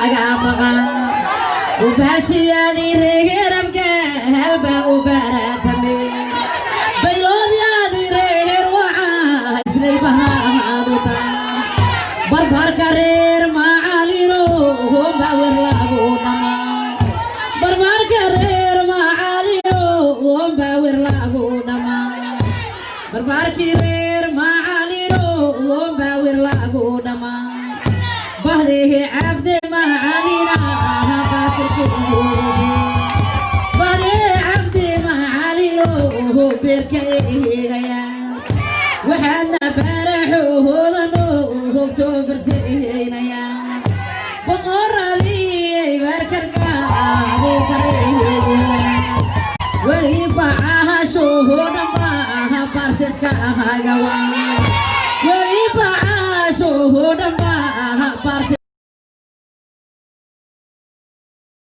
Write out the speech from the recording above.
Laga baqa ubaashiyaadii reeherabka halba u baaratame bayloodyadii reer waca islay bahnaadu taa barbarka reer macalino bawer lagu dhamaa, barbarka reer macalino bawer lagu dhamaa, barbarkii reer macalino bawer lagu dhamaa. Bahdihi Cabdi Macalina baatirku, bahdihi Cabdi Macalino beerka eegaya, waxaadna baaraxoodan hogto barsiinaya boqoradii barkarkaabu bareegoya weli bacahashuhu dhanba bartiska hagawa.